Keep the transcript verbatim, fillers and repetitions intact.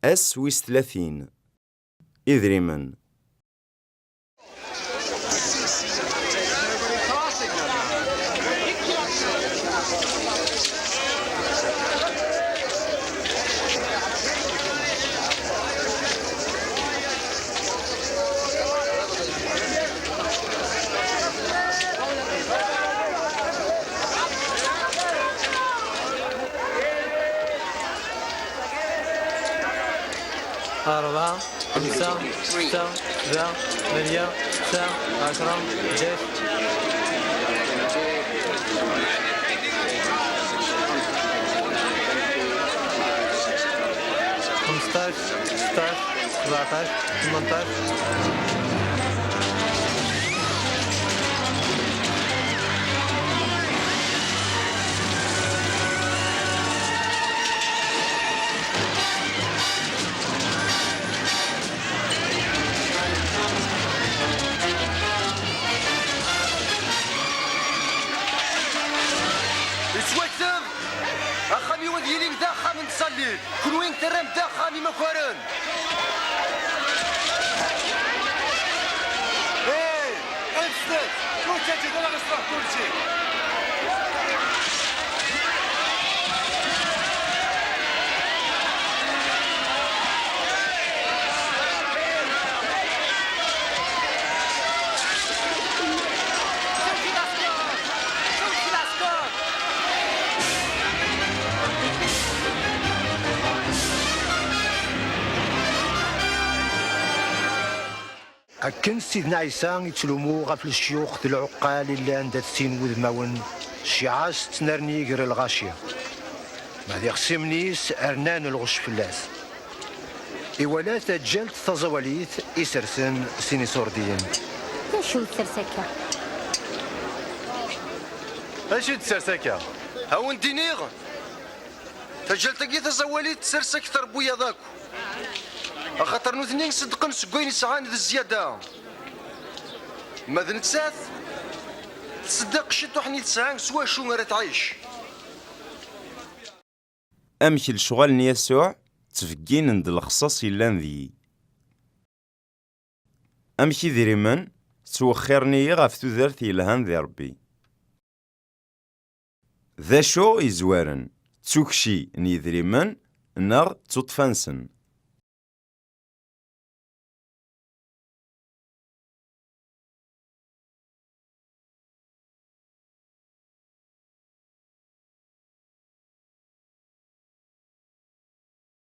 Ass wis tlatin. Idrimen. أربعة، خمسة، ستة، سبعة، ثمانية، تسعة، عشرة، حداش. خمسطاش، ستطاش، سبعطاش، ثمنطاش. Yettwakteb! Axxam-iw ad yili d axxam n tẓallit, kunwi terram-d axxam imakaren. Hey, ur teǧǧiḍ ara ɣer ṣṣeḥ kulci. Akken Sidna Ɛisa yettlumu ɣef lecyux d lɛuqqal i llan dat sin wudmawen, cciɛa-s tettnerni gar lɣaci. Ma d ixṣimen-is rnan lɣecc fell-as. Iwala taǧǧalt taẓawalit isersen sin iṣurdiyen. D acu i tsers akka? D acu i tsers akka? A wen-d-iniɣ, taǧǧalt-agi taẓawalit tsers akter n wiyaḍ akk. Axaṭer nutni ṣeddqen seg wayen sɛan d zzyada. Ma d nettat, tṣeddeq ciṭuḥ-nni tesɛa s wacu ara tɛic. Amek lecɣal n Yasuɛ ttbegginen-d lexṣaṣ yellan deg-i? Amek idrimen ttwexxiren-iyi ɣef tudert yelhan di Ṛebbi? D acu yezwaren, d tukci n yidrimen neɣ d tuṭṭfa-nsen?